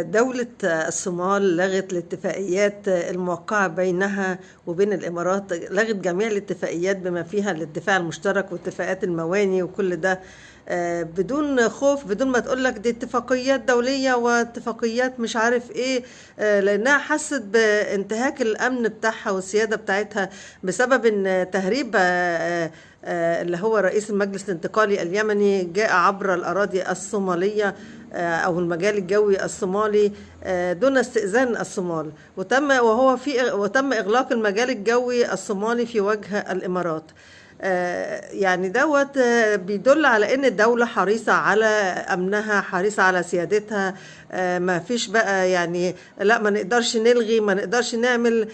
دولة الصومال لغت الاتفاقيات الموقعة بينها وبين الإمارات، لغت جميع الاتفاقيات بما فيها الاتفاق المشترك واتفاقات المواني وكل ده، بدون خوف، بدون ما تقولك دي اتفاقيات دولية واتفاقيات مش عارف ايه، لأنها حست بانتهاك الأمن بتاعها والسيادة بتاعتها بسبب ان تهريب اللي هو رئيس المجلس الانتقالي اليمني جاء عبر الأراضي الصومالية أو المجال الجوي الصومالي دون استئذان الصومال، وتم إغلاق المجال الجوي الصومالي في وجه الإمارات. يعني دوت بيدل على ان الدولة حريصة على امنها، حريصة على سيادتها. ما فيش بقى يعني لا ما نقدرش نلغي، ما نقدرش نعمل،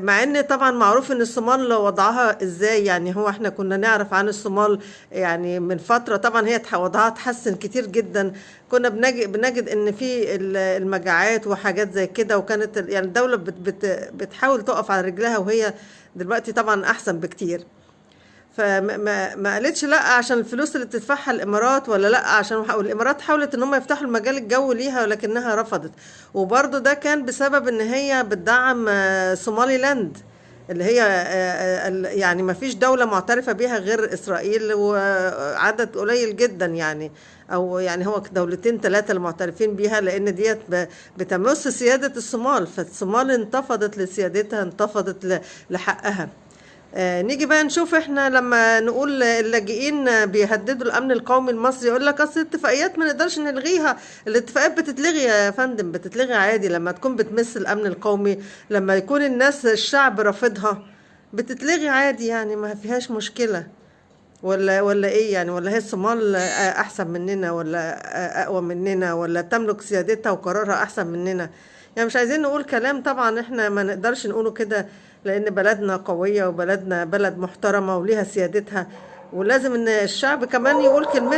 مع ان طبعا معروف ان الصومال وضعها ازاي. يعني هو احنا كنا نعرف عن الصومال يعني من فترة، طبعا هي وضعها اتحسن كتير جدا، كنا بنجد ان في المجاعات وحاجات زي كده، وكانت يعني الدولة بت بتحاول تقف على رجلها، وهي دلوقتي طبعا احسن بكتير. فما ما ما قالتش لا عشان الفلوس اللي بتدفعها الامارات، ولا لا عشان الامارات حاولت ان هم يفتحوا المجال الجوي ليها ولكنها رفضت. وبرضه ده كان بسبب ان هي بتدعم صومالي لاند اللي هي يعني ما فيش دولة معترفة بيها غير إسرائيل وعدد قليل جدا، يعني أو يعني هو دولتين ثلاثة المعترفين بيها، لأن ديت بتمس سيادة الصومال. فالصومال انتفضت لسيادتها، انتفضت لحقها. نيجي بقى نشوف احنا لما نقول اللاجئين بيهددوا الامن القومي المصري، يقول لك اصل الاتفاقيات ما نقدرش نلغيها. الاتفاقيات بتتلغي يا فندم، بتتلغي عادي لما تكون بتمس الامن القومي، لما يكون الناس الشعب رافضها بتتلغي عادي، يعني ما فيهاش مشكلة. ولا ايه يعني؟ ولا هي الصومال احسن مننا، ولا اقوى مننا، ولا تملك سيادتها وقرارها احسن مننا؟ يعني مش عايزين نقول كلام طبعا احنا ما نقدرش نقوله كده، لان بلدنا قوية وبلدنا بلد محترمة وليها سيادتها، ولازم ان الشعب كمان يقول كلمته.